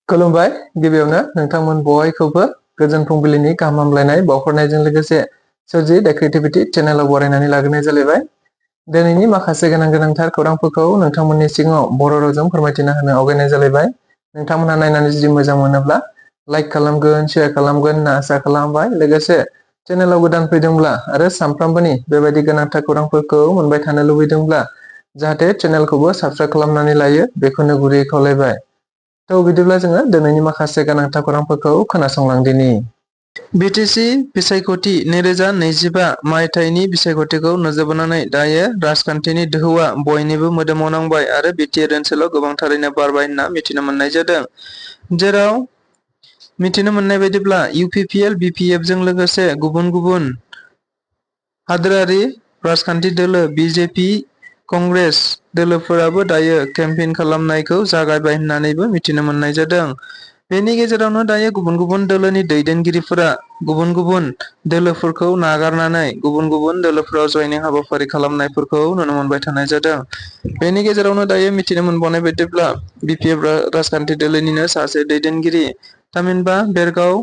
खुलुमबाय गिबियावनो नोंथांमोन बयखौबो गोजोन फुंबिलिनि गाहाम हामलायनाय बावहरनायजों लोगोसे सोरजि दा क्रिएटिभिटी चेनेलाव बरायनानै लाग्रोनाय जालायबाय। दिनैनि माखासे गोनांथार खौरांफोरखौ नोंथांमोननि सिगाङाव बर' रावजों फोरमायथिना होनो आवगायनाय जालायबाय। नोंथांमोनहा नायनानै जुदि मोजां मोनोब्ला लाइक खालामगोन, शेयार खालामगोन होनना आसा खालामबाय। लोगोसे चेनेलाव गोदान फैदोंब्ला आरो सानफ्रामबोनि बेबायदि गोनांथार खौरांफोरखौ मोनबाय थानो लुबैदोंब्ला जाहाथे चेनेलखौबो साबस्क्राइब खालामनानै लायो बेखौनो गुरैयै खावलायबाय। तो बिदिब्ला जोङो दिनैनि माखासे गोनांथार खौरांफोरखौ खोनासंलांदिनि। बिटिसि बिसायख'थि 2025 मायथाइनि बिसायख'थिखौ नोजोर बोनानै दायो राजखान्थिनि दोहौआ बयनिबो मोदोमाव नांबाय आरो बिटिआर ओनसोलाव गोबांथारैनो बारबाय होनना मिथिनो मोननाय जादों। जेराव मिथिनो मोननाय बायदिब्ला इउपिपिएल बिपिएफजों लोगोसे गुबुन हादोरारि राजखान्थि दोलो बिजेपि कंग्रेस दोलोफोराबो दायो केम्पेइन खालामनायखौ जागायबाय होननानैबो मिथिनो मोननाय जादों। बेनि गेजेरावनो दायो गुबुन दोलोनि दैदेनगिरिफोरा गुबुन दोलोफोरखौ नागारनानै गुबुन दोलोफोराव जयनिं हाबाफारि खालामनायफोरखौ नुनो मोनबाय थानाय जादों। बेनि गेजेरावनो दायो मिथिनो मोनबावनाय बायदिब्ला बिपिएफ राजखान्थि दोलोनिनो सासे दैदेनगिरि थामहिनबा बेरगाव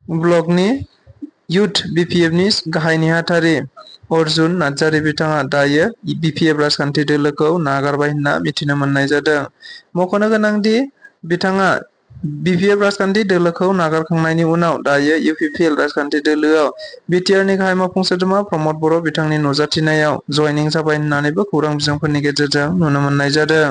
ब्लकनि इउथ बिपिएफनि गाहाय नेहाथारि अर्जुन नार्जारी बिथाङा दायो बिपिएफ राजखान्थि दोलोखौ नागारबाय होनना मिथिनो मोननाय जादों। मख'नो गोनांदि बिथाङा बिपिएफ राजखान्थि दोलोखौ नागारखांनायनि उनाव दायो इउपिपिएल राजखान्थि दोलोआव बिटिआरनि गाहाय मावफुं सोद्रोमा प्रमद बर' बिथांनि नुजाथिनायाव जयनिं जाबाय होननानैबो खौरां बिजोंफोरनि गेजेरजों नुनो मोननाय जादों।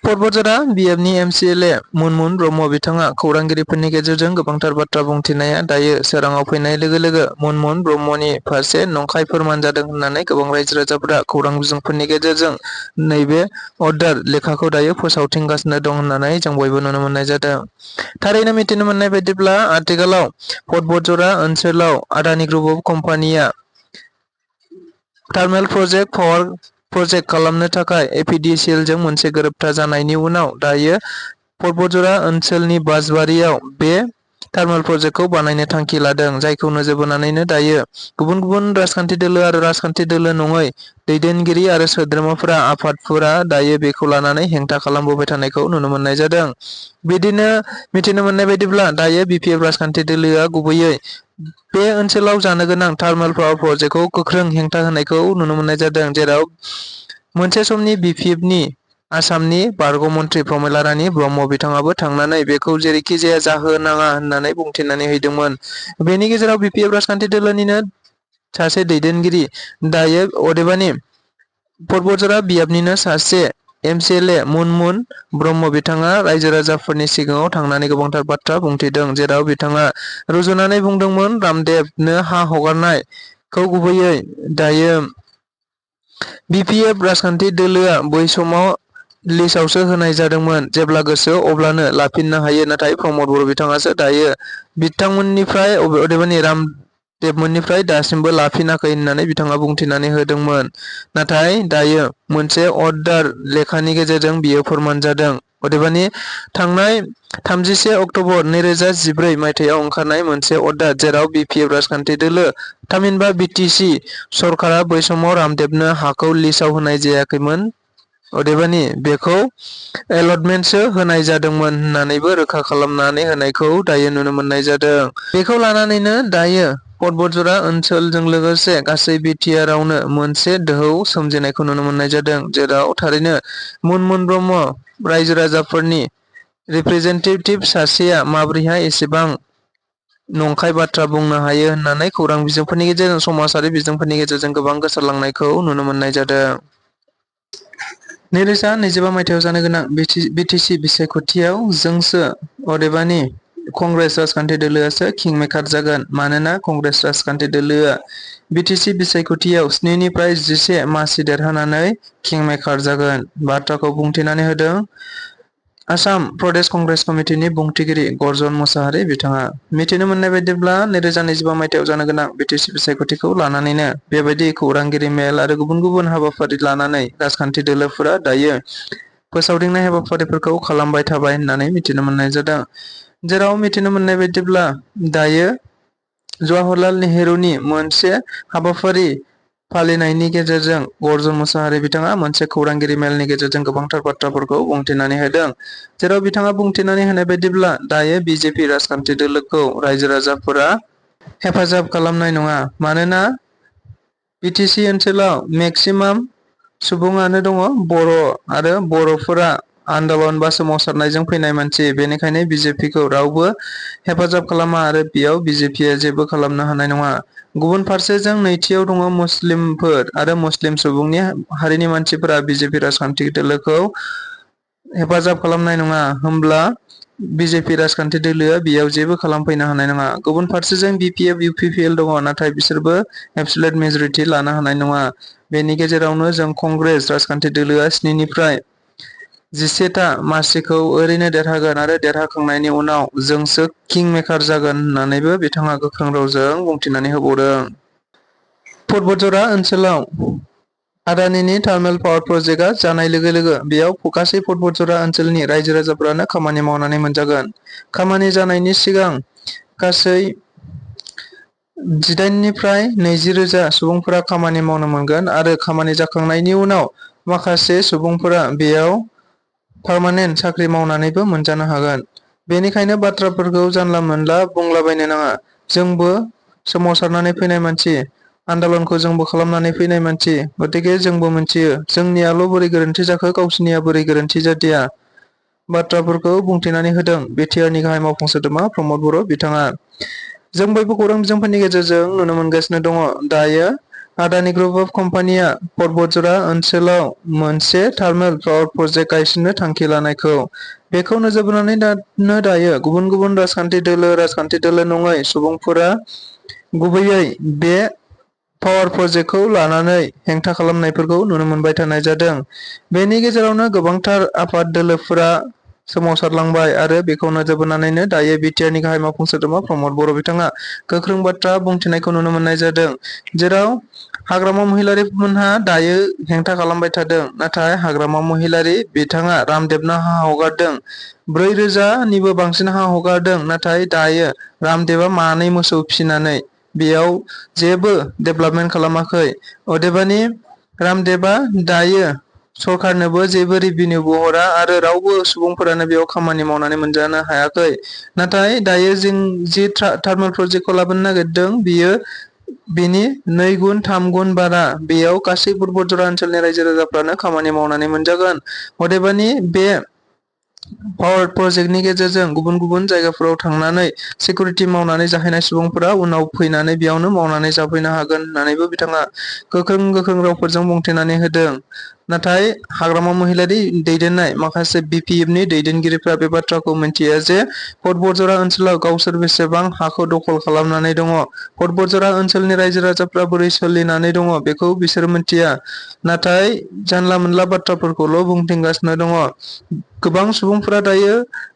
पर्बतझरा बिएफनि एमसिएलए मुनमुन ब्रह्म बिथाङा खौरांगिरिफोरनि गेजेरजों गोबांथार बाथ्रा बुंथिनाया दायो सोराङाव फैनाय लोगो लोगो मुनमुन ब्रह्मनि फारसे नंखाय फोरमान जादों होननानै गोबां रायजो राजाफोरा खौरां बिजोंफोरनि गेजेरजों नैबे अर्डार लेखाखौ दायो फोसावथिंगासिनो दं होननानै जों बयबो नुनो मोननाय जादों। थारैनो मिथिनो मोननाय बायदिब्ला आथिखालाव पर्बतझरा ओनसोलाव आदानि ग्रुप अफ कम्पानिया थार्मेल पावार प्रजेक्ट खालामनो थाखाय एपिडिसिएलजों मोनसे गोरोबथा जानायनि उनाव दायो पर्बतझरा ओनसोलनि बासबारियाव बे थार्मेल प्रजेक्टखौ बानायनो थांखि लादों। जायखौ नोजोर बोनानैनो दायो गुबुन राजखान्थि दोलो आरो राजखान्थि दोलो नङै दैदेनगिरि आरो सोद्रोमाफोरा आफादफोरा दायो बेखौ लानानै हेंथा खालामबोबाय थानायखौ नुनो मोननाय जादों। बिदिनो मिथिनो मोननाय बायदिब्ला दायो बिपिएफ राजखान्थि दोलोआ गुबैयै बे ओनसोलाव जानो गोनां थार्मेल पावार प्रजेक्टखौ गोख्रों हेंथा होनायखौ नुनो मोननाय जादों। जेराव मोनसे समनि बिपिएफनि आसामनि बारग' मन्थ्रि प्रमिला रानी ब्रह्म बिथाङाबो थांनानै बेखौ जेरैखि जाया जाहोनाङा होननानै बुंथिनानै हैदोंमोन। बेनि गेजेराव बिपिएफ राजखान्थि दोलोनिनो सासे दैदेनगिरि दायो अदेबानि पर्बतझरा बिएफनिनो सासे एमसिएलए मुनमुन ब्रह्म बिथाङा रायजो राजाफोरनि सिगाङाव थांनानै गोबांथार बाथ्रा बुंथिदों। जेराव बिथाङा रुजुनानै बुंदोंमोन रामदेबनो हा हगारनायखौ गुबैयै दायो बिपिएफ राजखान्थि दोलोआ बै समाव लिस्टआवसो होनाय जादोंमोन। जेब्ला गोसो अब्लानो लाफिननो हायो। नाथाय प्रमद बर' बिथाङासो दायो बिथांमोननिफ्राय अदेबानि रामदेबमोननिफ्राय दासिमबो लाफिनाखै होननानै बिथाङा बुंथिनानै होदोंमोन। नाथाय दायो मोनसे अर्डार लेखानि गेजेरजों बियो फोरमान जादों। अदेबानि थांनाय 31 अक्ट'बर 2014 मायथाइयाव ओंखारनाय मोनसे अर्डार जेराव बिपिएफ राजखान्थि दोलो थामहिनबा बिटिसि सरकारा बै समाव रामदेबनो हाखौ लिस्टआव होनाय जायाखैमोन। अदेबानि बेखौ एलटमेन्टसो होनाय जादोंमोन होननानैबो रोखा खालामनानै होनायखौ दायो नुनो मोननाय जादों। बेखौ लानानैनो दायो पर्बतझरा ओनसोलजों लोगोसे गासै बिटिआरआवनो मोनसे दोहौ सोमजिनायखौ नुनो मोननाय जादों। जेराव थारैनो मुनमुन ब्रह्म रायजो राजाफोरनि रिप्रेजेन्टेटिभ सासेया माबोरैहाय एसेबां नंखाय बाथ्रा बुंनो हायो होननानै खौरां बिजोंफोरनि गेजेरजों समाजारि बिजोंफोरनि गेजेरजों गोबां गोसारलांनायखौ नुनो मोननाय जादों। 2025 मायथाइयाव जानो गोनां बिटिसि बिसायख'थियाव जोंसो अदेबानि कंग्रेस राजखान्थि दोलोआसो किंमेकार जागोन। मानोना कंग्रेस राजखान्थि दोलोआ बिटिसि बिसायख'थियाव 7 निफ्राय 11 मासि देरहानानै किंमेकार जागोन। बाथ्राखौ बुंथिनानै होदों आसाम प्रदेश कंग्रेस कमिटिनि बुंथिगिरि गर्जन मुसाहारि बिथाङा। मिथिनो मोननाय बायदिब्ला 2025 मायथाइयाव जानो गोनां बिटिसि बिसायख'थिखौ लानानैनो बेबायदि खौरांगिरि मेल आरो गुबुन हाबाफारि लानानै राजखान्थि दोलोफोरा दायो फोसावदिंनाय हाबाफारिफोरखौ खालामबाय थाबाय होननानै मिथिनो मोननाय जादों। जेराव मिथिनो मोननाय बायदिब्ला दायो जवाहरलाल नेहुरुनि मोनसे हाबाफारि फालिनायनि गेजेरजों अर्जुन मुसाहारि बिथाङा मोनसे खौरांगिरि मेलनि गेजेरजों गोबांथार बाथ्राफोरखौ बुंथिनानै होदों। जेराव बिथाङा बुंथिनानै होनाय बायदिब्ला दायो बिजेपि राजखान्थि दोलोखौ रायजो राजाफोरा हेफाजाब खालामनाय नङा। मानोना बिटिसि ओनसोलाव मेक्सिमाम सुबुङानो दङ बर' आरो बर'फोरा आन्दलन बा सोमावसारनायजों फैनाय मानसि। बेनिखायनो बिजेपिखौ रावबो हेफाजाब खालामा आरो बेयाव बिजेपिया जेबो खालामनो हानाय नङा। गुबुन फारसेजों नैथियाव दङ मुस्लिमफोर आरो मुस्लिम सुबुंनि हारिनि मानसिफोरा बिजेपि राजखान्थि दोलोखौ हेफाजाब खालामनाय नङा। होमब्ला बिजेपि राजखान्थि दोलोआ बेयाव जेबो खालामफैनो हानाय नङा। गुबुन फारसेजों बिपिएफ इउपिपिएल दङ, नाथाय बिसोरबो एबसुलेट मेजरिटि लानो हानाय नङा। बेनि गेजेरावनो जों कंग्रेस राजखान्थि दोलोआ 7 निफ्राय 11था मासिखौ ओरैनो देरहागोन आरो देरहाखांनायनि उनाव जोंसो किं मेकार जागोन होननानैबो बिथाङा गोख्रों रावजों बुंथिनानै होबावदों। पर्बतजरा ओनसोलाव आदानिनि थार्मेल पावार प्रजेक्टआ जानाय लोगो लोगो बेयाव गासै पर्बतजरा ओनसोलनि रायजो राजाफोरानो खामानि मावनानै मोनजागोन। खामानि जानायनि सिगां गासै 18 निफ्राय 20 रोजा सुबुंफोरा खामानि मावनो मोनगोन आरो खामानि जाखांनायनि उनाव माखासे सुबुंफोरा बेयाव पार्मानेन्ट साख्रि मावनानैबो मोनजानो हागोन। बेनिखायनो बाथ्राफोरखौ जानला मोनला बुंलाबायनो नाङा। जोंबो सोमावसारनानै फैनाय मानसि, आन्दलनखौ जोंबो खालामनानै फैनाय मानसि, गतिके जोंबो मिथियो जोंनियाल' बोरै गोरोन्थि जाखो, गावसिनिया बोरै गोरोन्थि जादिया। बाथ्राफोरखौ बुंथिनानै होदों बिटिआरनि गाहाय मावफुं सोद्रोमा प्रमद बर' बिथाङा। जों बयबो खौरां बिजोंफोरनि गेजेरजों नुनो मोनगासिनो दङ दायो आदानि ग्रुप अफ कम्पानिया पर्बतजरा ओनसोलाव मोनसे थार्मेल पावार प्रजेक्ट गायसननो थांखि लानायखौ। बेखौ नोजोर बोनानैनो दायो गुबुन गुबुन राजखान्थि दोलो नङै सुबुंफोरा गुबैयै बे पावार प्रजेक्टखौ लानानै हेंथा खालामनायफोरखौ नुनो मोनबाय थानाय जादों। बेनि गेजेरावनो गोबांथार आफाद दोलोफोरा सोमावसारलांबाय आरो बेखौ नोजोर बोनानैनो दायो बिटिआरनि गाहाय मावफुं सोद्रोमा प्रमद बर' बिथाङा गोख्रों बाथ्रा बुंथिनायखौ नुनो मोननाय जादों। जेराव हाग्रामा महिलारिमोनहा दायो हेंथा खालामबाय थादों, नाथाय हाग्रामा महिलारि बिथाङा रामदेबनो हा हगारदों। 4,000 निबो बांसिन हा हगारदों, नाथाय दायो रामदेबा मानै मोसौ फिसिनानै बेयाव जेबो डेभेलपमेन्ट खालामाखै। अदेबानि रामदेबा दायो सरखारनोबो जेबो रेभिनिउबो हरा आरो रावबो सुबुंफोरानो बेयाव खामानि मावनानै मोनजानो हायाखै। नाथाय दायो जों जि थार्मेल प्रजेक्टखौ लाबोनो नागिरदों बियो बेनि 2 गुन 3 गुन बारा। बेयाव गासै पर्बतजरा ओनसोलनि रायजो राजाफ्रानो खामानि मावनानै मोनजागोन। अदेबानि बे पावार प्रजेक्टनि गेजेरजों गुबुन गुबुन जायगाफोराव थांनानै सिकिउरिटि मावनानै जाहैनाय सुबुंफोरा उनाव फैनानै बेयावनो मावनानै जाफैनो हागोन होननानैबो बिथाङा गोख्रों रावफोरजों बुंथिनानै होदों। नाथाय हाग्रामा महिलारि दैदेननाय माखासे बिपिएफनि दैदेनगिरिफ्रा बे बाथ्राखौ मिन्थिया जे पर्बतजरा ओनसोलाव गावसोर बेसेबां हाखौ दखल खालामनानै दङ, पर्बतजरा ओनसोलनि रायजो राजाफ्रा बोरै सोलिनानै दङ बेखौ बिसोर मिन्थिया। नाथाय जानला मोनला बाथ्राफोरखौल' बुंथिगासिनो दङ। गोबां सुबुंफोरा दायो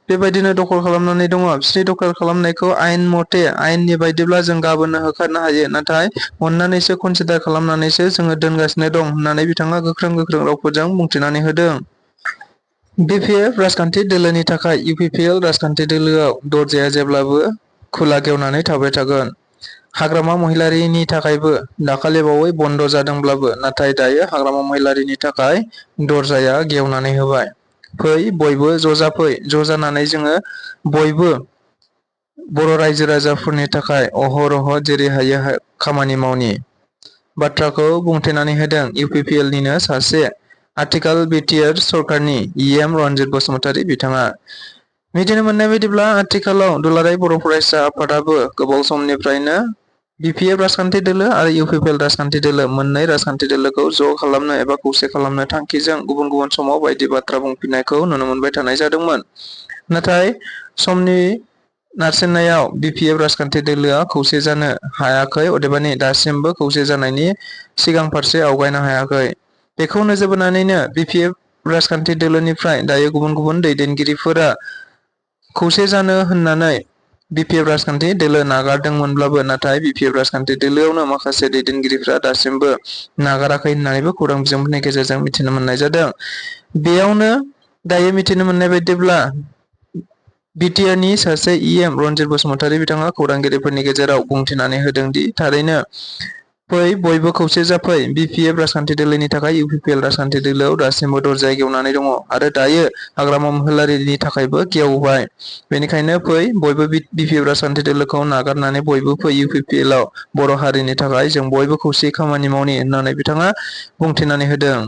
बेबायदिनो दखल खालामनानै दङ। बिसोरनि दखल खालामनायखौ आयेन मथे, आयेननि बायदिब्ला जों गाबोननो होखारनो हायो, नाथाय अननानैसो कनसिडार खालामनानैसो जोङो दोनगासिनो दं होननानै बिथाङा गोख्रों रावफोरजों बुंथिनानै होदों। बिपिएफ राजखान्थि दोलोनि थाखाय इउपिपिएल राजखान्थि दोलोआव दरजाया जेब्लाबो खुला गेवनानै थाबाय थागोन। हाग्रामा महिलारिनि थाखायबो दाखालिबावै बन्द जादोंब्लाबो, नाथाय दायो हाग्रामा महिलारिनि थाखाय दरजाया गेवनानै होबाय। फै बयबो ज' जाफै, ज' जानानै जोङो बयबो बर' रायजो राजाफोरनि थाखाय अहरह जेरै हायो खामानि मावनि। बाथ्राखौ बुंथिनानै होदों इउपिपिएलनिनो सासे आथिखाल बिटिआर सरकारनि इएम रनजित बसुमतारी बिथाङा। मिथिनो मोननाय बायदिब्ला आथिखालाव दुलाराय बर' फरायसा आफादाबो गोबाव समनिफ्रायनो बिपिएफ राजखान्थि दोलो आरो इउपिपिएल राजखान्थि दोलो मोननै राजखान्थि दोलोखौ ज' खालामनो एबा खौसे खालामनो थांखिजों गुबुन गुबुन समाव बायदि बाथ्रा बुंफिननायखौ नुनो मोनबाय थानाय जादोंमोन। नाथाय समनि नारसिननायाव बिपिएफ राजखान्थि दोलोआ खौसे जानो हायाखै, अदेबानि दासिमबो खौसे जानायनि सिगां फारसे आवगायनो हायाखै। बेखौ नोजोर बोनानैनो बिपिएफ राजखान्थि दोलोनिफ्राय दायो गुबुन गुबुन दैदेनगिरिफोरा खौसे जानो होननानै बिपिएफ राजखान्थि दोलो नागारदोंमोनब्लाबो, नाथाय बिपिएफ राजखान्थि दोलोआवनो माखासे दैदेनगिरिफ्रा दासिमबो नागाराखै होननानैबो खौरां बिजोंफोरनि गेजेरजों मिथिनो मोननाय जादों। बेयावनो दायो मिथिनो मोननाय बायदिब्ला बिटिआरनि सासे इएम रनजित बसुमतारी बिथाङा खौरांगिरिफोरनि गेजेराव बुंथिनानै होदों दि थारैनो फै बयबो खौसे जाफै। BPF राजखान्थि दोलोनि थाखाय UPPL राजखान्थि दोलोआव दासिमबो दरजाया गेवनानै दङ आरो दायो हाग्रामा महिलारिनि थाखायबो गेवबाय। बेनिखायनो फै बयबो BPF राजखान्थि दोलोखौ नागारनानै बयबो फै UPPL आव बर' हारिनि थाखाय जों बयबो खौसेयै खामानि मावनि होननानै बिथाङा बुंथिनानै होदों।